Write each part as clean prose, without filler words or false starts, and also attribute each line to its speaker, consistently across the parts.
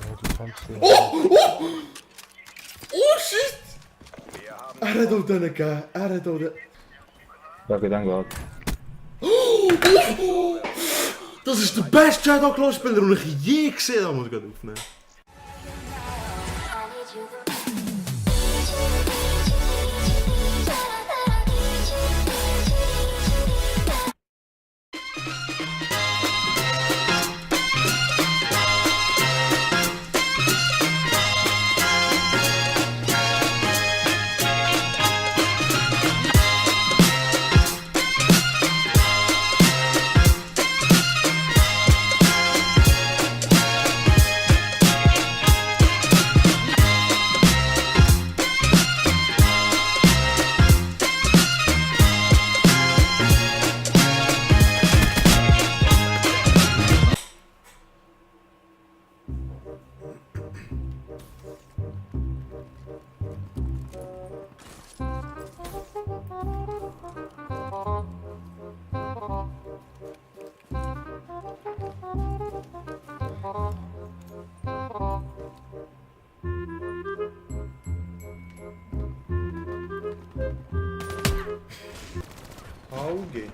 Speaker 1: Ja, du kannst den.
Speaker 2: Oh! Oh! Oh shit! Er hat auch den gegeben. Er hat auch den.
Speaker 3: Danke, danke.
Speaker 2: Oh! Das ist der beste Shadow-Claw-Spieler, den ich je gesehen habe. Muss ich gerade aufnehmen. Auge, ja.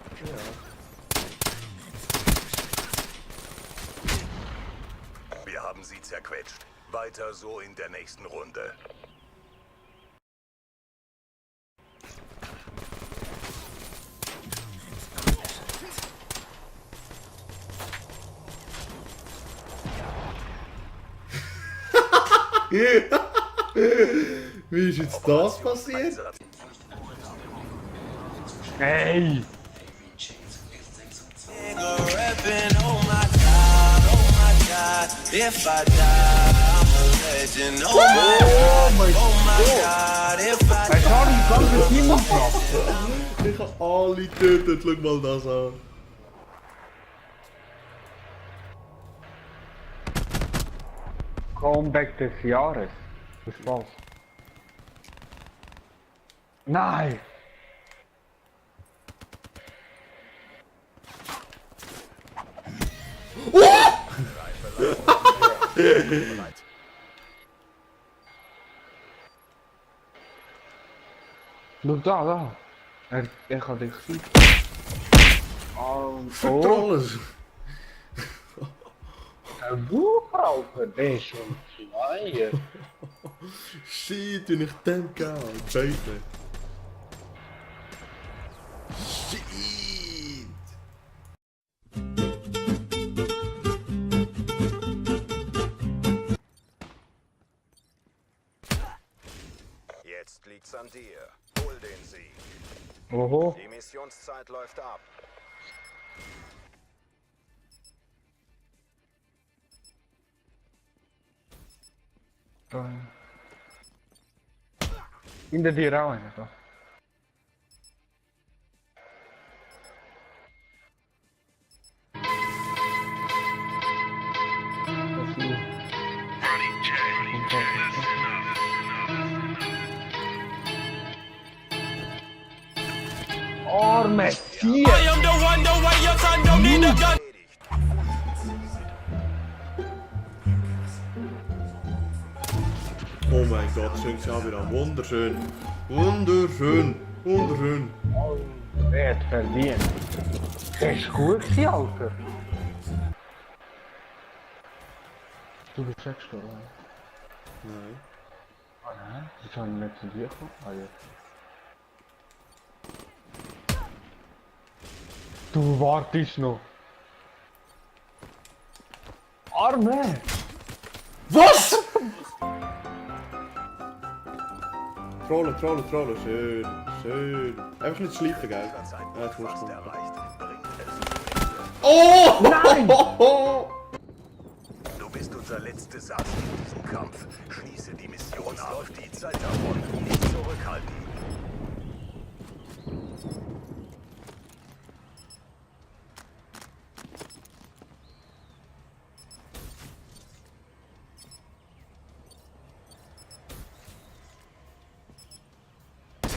Speaker 4: Wir haben sie zerquetscht. Weiter so in der nächsten Runde.
Speaker 2: Wie ist jetzt das passiert?
Speaker 1: Hey! Hij zou die ganze Team gebracht.
Speaker 2: Ich habe alle getötet, schau mal das an.
Speaker 1: Comeback des Jahres. Das war's. Nein! Look da. Er gaat dich zien. Oh.
Speaker 2: Vertrollen.
Speaker 1: Een boerrauper, deze zwaaien.
Speaker 2: Shit, toen ich den gehabt. Beide. Shit.
Speaker 4: Jetzt liegt's an dir. Hol den Sieg.
Speaker 1: Oho.
Speaker 4: Die Missionszeit läuft ab.
Speaker 1: In de dierouw toch? Arme Tier!
Speaker 5: I am the one, the way your son don't need a gun.
Speaker 2: Oh mein Gott, schön schon wieder. Wunderschön. Wunderschön. Wunderschön.
Speaker 1: Oh, wer het verdient. Geen goed, die Alter. Du bist weggestorben.
Speaker 2: Nein.
Speaker 1: Oh nein, die zijn met z'n dier gekomen. Oh ja. Du wartest noch. Arme!
Speaker 2: Was? Trollen, trollen, trollen. Schön, schön. Einfach nicht schleifen, gell? Ja, jetzt musst du. Oh!
Speaker 1: Nein!
Speaker 4: Du bist unser letztes Satz in diesem Kampf. Schließe die Mission ab. Die Zeit davon. Nicht zurückhalten.